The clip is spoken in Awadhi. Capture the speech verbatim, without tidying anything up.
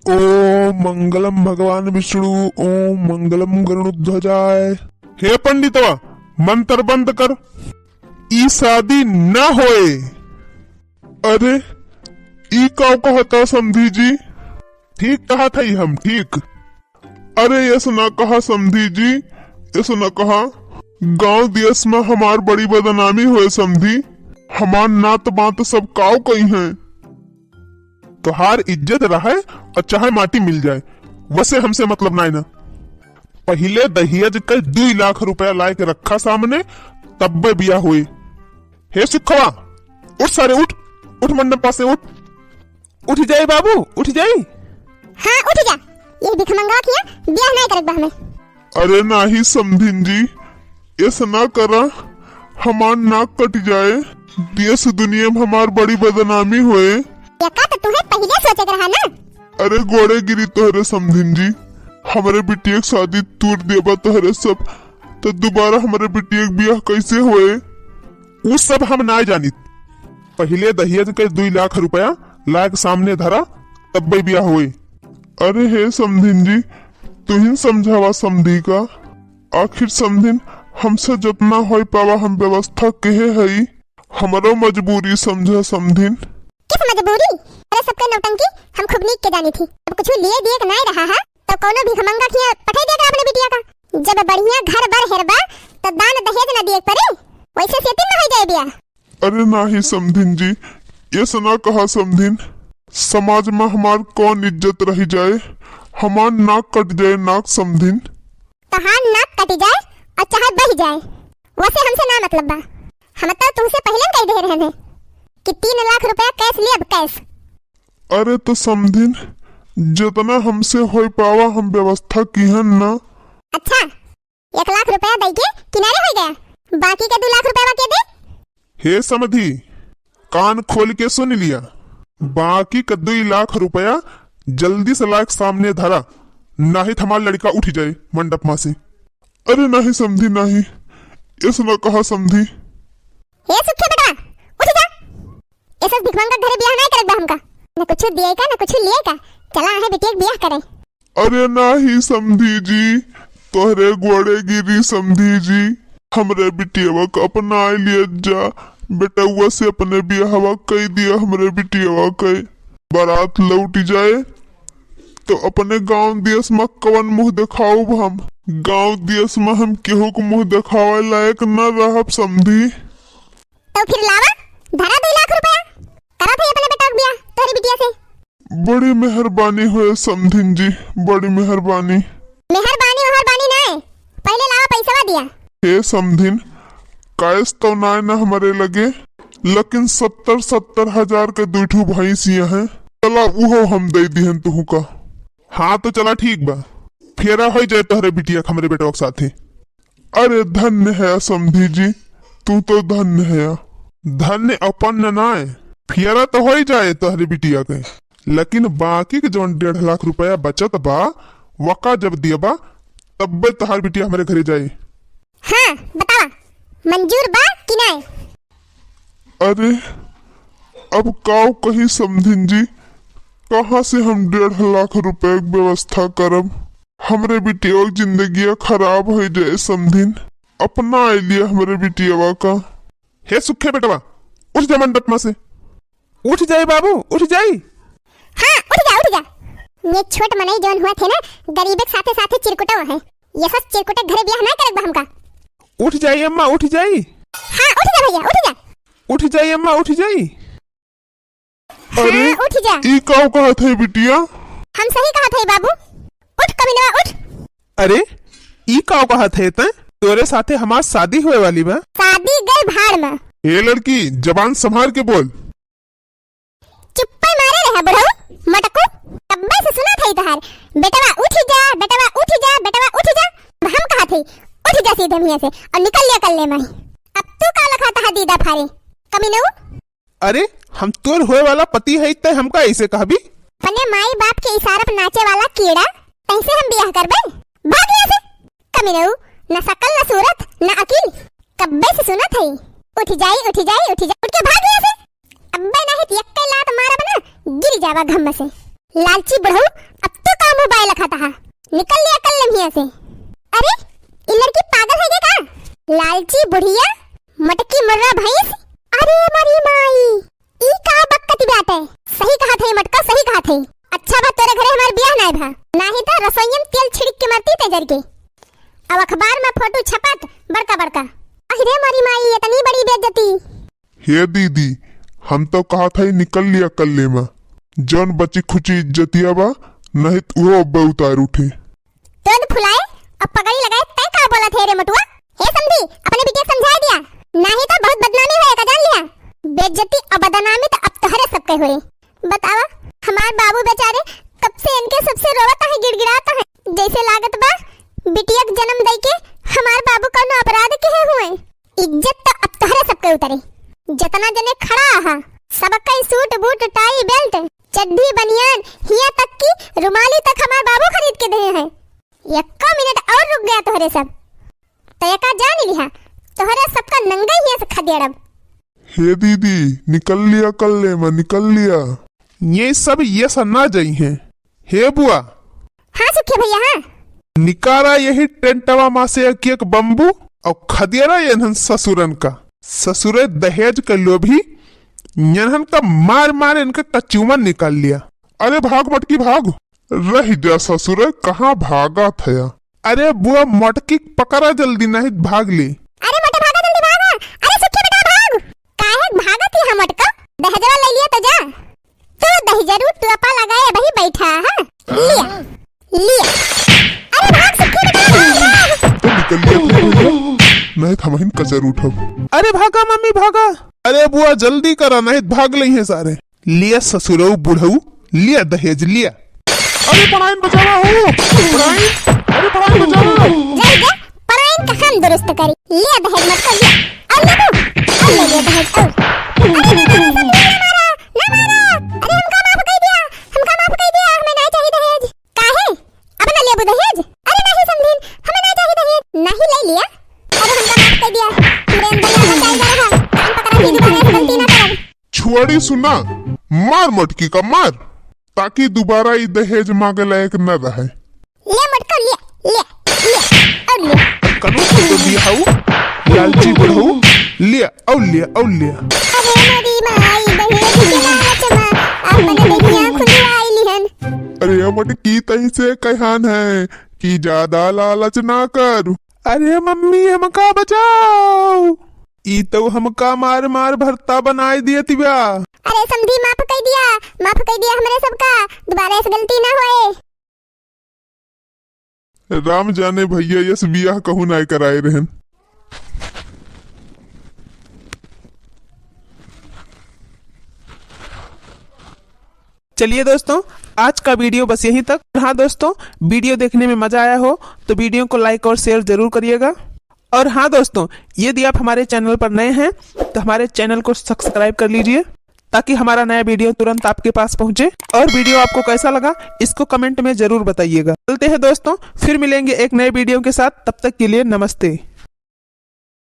ओम मंगलम भगवान विष्णु, ओम मंगलम गरुड़ध्वजाय। हे पंडितवा, मंत्र बंद कर, ई शादी न होए। अरे, ई का कहता समधी जी? ठीक कहत हई हम, ठीक। अरे, ऐस ना कहा समधी जी, ऐस ना कहा। गांव देश में हमार बड़ी बदनामी होए समधी, हमार नात बात सब काव कइहैं। तोहार इज्जत रहे और चाहे माटी मिल जाए, वसे हमसे मतलब नाय ना। पहिले दहेज के दुई लाख रुपया लाए के रखा सामने, तब्बे बियाह होए। हे सुखवा, उठ सारे उठ, उठ मंडप पासे उठ, उठ जाई बाबू, उठ जाई। हाँ, उठ जा, ये भिखमंगा किया बियाह नाय करक बा हमें। अरे नाही समधिन जी, ऐस ना करा, हमार नाक कट जाए, देश दुनिया में हमार बड़ी बदनामी होए। एका तो तुहे पहिले सोचे के रहा ना। अरे गोड़े गिरी तोहरे समधिन जी, हमरे बिटिया के शादी तूर देबा तोहरे सब, तो दोबारा हमरे बिटिया के बियाह कैसे होए? उ सब हम नाय जानित। पहिले दहेज के दुई लाख रुपया लायक सामने धरा, तब्बे बियाह होए। अरे हे समधिन जी, तुहिन समझावा समधी का। आखिर समधिन, हमसे जतना होई पावा हम व्यवस्था केहे हई, हमरो मजबूरी समझा समधिन। किस मजबूरी? अरे सबके नौटंकी हम खूब नीक के जानी थी। अब कुछ लिए दिए के नाय रहा है, तो कौनो भिखमंगा खिया पठाई दिया कर अपने बिटिया का। जब बढ़िया घर बर हेरबा, तो दान दहेज न दिए के पड़े, वैसे सेटिंग न हो जाए बिया। अरे नाही समधिन जी, ऐस ना कहा समधिन, समाज में हमार कौन इज्जत रह जाए, हमार नाक कट जाए नाक समधिन। तहार नाक कट जाए और चाहे बह जाए, वसे हमसे ना मतलब बा। हम तो तुमसे पहले कह दे रहे हैं कि तीन लाख रुपया कैश लियब, कैश। अरे तो समधिन, जितना हमसे होई पावा हम व्यवस्था किहन ना। अच्छा, एक लाख रुपया दई के किनारे हो गया, बाकी के दो लाख रुपया के दे। हे समधी, कान खोल के सुन लिया, बाकी के दुई लाख रुपया जल्दी से लायक सामने धरा, नाहीं त हमार लड़का उठ जाए मंडप मा से। अरे नाहीं समधी, नाहीं, ऐस ना कहा समधी। हे सुखे बेटा, उठ जा। ऐसा भिखमंगा घरे बियाह नाहीं करक बा हमका, न कुछ दिए का, न कुछ लिए का। चला आहे बिटिया के बियाह करे। अरे नाहीं समधी जी, तोहरे गोड़े गिरी समधी जी, हमरे बिटियवा के अपनाए लियत जा, बेटउआ से अपने बियाहवा कई दिया हमरे बिटियवा के। बारात लौट जाए तो अपने गांव देश में कवन मुंह देखाउब हम? गांव देश में हम केहू के मुंह देखावे लायक न रहब समधी। तो फिर लावा, धरा दुई लाख रुपया, करत है अपने बेटा के बियाह तोहरी बिटिया से। बड़ी मेहरबानी होए समधिन जी, बड़ी मेहरबानी। मेहरबानी ओहरबानी नाय, पहिले लावा पैसवा दिया। हे समधिन, कैश तो नाय ना हमरे लगे, लेकिन सत्तर सत्तर हजार के दुई ठो भैंसिया हैं, चला उहो हम दे दिहन तुहू का। हाँ तो चला ठीक बा, फेरा हो जाए तोहरे बिटिया के हमरे बेटवा के साथे। अरे धन्य है समधी जी, तू तो धन्य है। धन्य अपन नाय, फेरा तो हो ही जाए तोहरे बिटिया के, लेकिन बाकी के जौन डेढ़ लाख रुपया बचत बा, वका जब दियबा, तब्बे तोहार बिटिया हमरे घरे जाए। हाँ, बतावा, मंजूर बा कि नाय? अरे, अब काव कही समधिन जी, कहाँ से हम डेढ़ लाख रुपया के व्यवस्था करब? हमरे बिटिया के जिंदगिया खराब हो जाए समधिन, अपना आइलिया हमरे बिटियावा का। हे सुखे बेटवा, उठ जा मंडप मा से। उठ जाई बाबू, उठ जाई। हाँ, उठ जा, उठ जा। ये छोट मनई जौन हुआ थे ना, गरीबे के साथे साथे चिरकुटो है। ये सब चिरकुटे घरे बियाह ना करक बा हमका। उठ जाई अम्मा, उठ जाई। हाँ, उठ जा भैया, उठ जा। उठ जाई अम्मा, उठ जाई। अरे, हाँ, उठ जा। ई काव कहत है बिटिया? हम सही कहत है बाबू। उठ कमीनवा, उठ। अरे, ई काव कहत है तैं? तोरे साथे हमार शादी होए वाली बा। शादी गई भाड़ में। ए लड़की, जबान संभार के बोल। चुप्पे मारे रहे बुढ़ऊ, मटकू। कब्बे से सुनत है तोहार, बेटवा उठ जा, बेटवा उठ जा, बेटवा उठ जा। अब हम कहत है, उठ जा सीधे मुँह से और निकल लिया कल्ले माही। अब तू का लखा तहा दीदा फारे, कमीनऊ? अरे, हम तोर होए वाला पति है, तै हमका ऐसे कहबी? अपने माई बाप के इशारा पे नाचे वाला कीड़ा, तैसे हम बियाह करबे? भाग यहाँ से, कमीनऊ, न शकल, न सूरत, न अकील। कब्बे से सुनत है, उठ जाई, उठ जाई, उठ जाई, उठ के भाग यहाँ से। अब्बे नहीं तो यक्के लात मारब ना, गिर जावा घम से। लालची बुढ़ऊ, खतहा। निकल लिया कल्ले में हियाँ से। अरे, ई लड़की पागल है क्या का? लालची बुढ़िया, मटकी मुर्रा भैंस। अरे मरी माई, ई का बकत बाटे? सही कहत है मटका, सही कहत है। अच्छा बा तोरे घरे हमार बियाह नाय भा, नाही त रसोइया में तेल छिड़क के मरती ते जर के। अब अखबार में फोटो छपत बड़का बड़का। अरे मरी माई, इतनी बड़ी बेइज्जती। हे दीदी, हम तो कहत हई निकल लिया कल्ले में, जौन बची खुची इज्जतिया बा, नहीं त उहो अब्बे उतार उठे। तुरंत फुलाए और पगड़ी लगाए, तै का बोलत है रे मोटुआ? हे समधी, अपने बिटिया के समझाए दिया, नाही तो बहुत बदनामी होए का जान लिया। बेइज्जती और बदनामी तो अब तोहरे सबके होए। बतावा, हमार बाबू बेचारे कब से इनके सबसे रोवत है, गिड़गिड़ात है, जैसे लागत बा बिटिया के जन्म दई के हमार बाबू कौनो अपराध किहे हुए। इज्जत तो अब तोहरे सबके उतरे। जितना जने खड़ा हा, सबके सूट बूट, टाई बेल्ट, चड्ढी बनियान, हिया तक की रुमाली तक हमार बाबू खरीद के दिए हैं। एक्का मिनट और रुक गया तोहरे सब, तो एका जान लिहा, तोहरे सबका नंगे हिया से खदेड़ब। हे दीदी, निकल लिया कल्ले में, निकल लिया। ये सब ये सन्ना जाई हैं। हे बुआ। हाँ सुखे भैया, हाँ। निकारा यही टेंटवा मा से एक एक बम्बू और खदेरा इन्हन ससुरन का। ससुरे दहेज के लोभी, इन्हन का मार मार इनका कचूमन निकाल लिया। अरे भाग मटकी भाग, रह जा ससुरे, कहाँ भागा थया? अरे बुआ मटकी पकड़ा जल्दी, नहीं भाग ले। अरे मोटे भागा जल्दी भागा। अरे सुखे बेटा भाग। काहे भागत ही हम मटका? दहेजवा ले लिया तो जा। तू दहिजरू टोपा लगाए अबही बैठा है। लिया, लिया। अरे भाग सुखे बेटा, भाग, भाग। तो निकल लिया तू भैया, नहीं त हमहिन कचर उठब। अरे भागा मम्मी भागा। अरे बुआ जल्दी करा, नहीं त भाग लई हैं सारे। लिया ससुरऊ बुढ़ऊ, लिया दहेज लिया। अरे पढ़ाइन बचावा हो, पढ़ाइन, अरे पढ़ाइन बचावा। जल्दी जा, पढ़ाइन का हम दुरुस्त करी। लिया दहेज मटका लिया। और ले दो, और ले लिया दहेज और। अरे बेटा, हमका ना मारा, ना मारा। अरे हमका माफ कर दिया, हमका माफ कर दिया, हमें ना चाहिए दहेज। काहे? अब ना लेबू दहेज? अरे नहीं समधिन, हमें ना चाहिए दहेज। नहीं ले लिया? अरे हमका माफ कर दिया। हमरे अंदर वाला टाइगर है, कान पकड़ा के दोबारा ऐसी गलती ना करब। छुआड़ी सुना, मार मटकी का मार, ताकि दोबारा ई दहेज मांगे लायक न रहे। ले मटका, ले, ले, ले, और ले। कनो तो लिया हऊ, लालची बुढ़ऊ, लिया, और लिया, और लिया। अरे मोरी माई, दहेज के लालच मा, आपन दहिया खुदवाई लिहन। अरे मटकी तई से कहन है कि ज्यादा लालच ना कर। अरे मम्मी, हमका बचाओ, ई तो हमका मार मार भरता बनाई दियत बा। अरे समधी, माफ कर दिया, माफ कर दिया हमरे सबका, दोबारा ऐसी गलती ना होए। राम जाने भैया, यस बियाह कहूँ नाय कराए रहन। चलिए दोस्तों, आज का video बस यहीं तक। हाँ दोस्तों, video देखने में मजा आया हो तो video को like और share जरूर करिएगा। और हाँ दोस्तों, यदि आप हमारे channel पर नए हैं तो हमारे channel को subscribe कर लीजिए, ताकि हमारा नया video तुरंत आपके पास पहुंचे। और video आपको कैसा लगा, इसको comment में जरूर बताइएगा। चलते हैं दोस्तों, फिर मिलेंगे एक नए video के साथ, तब तक के लिए नमस्ते।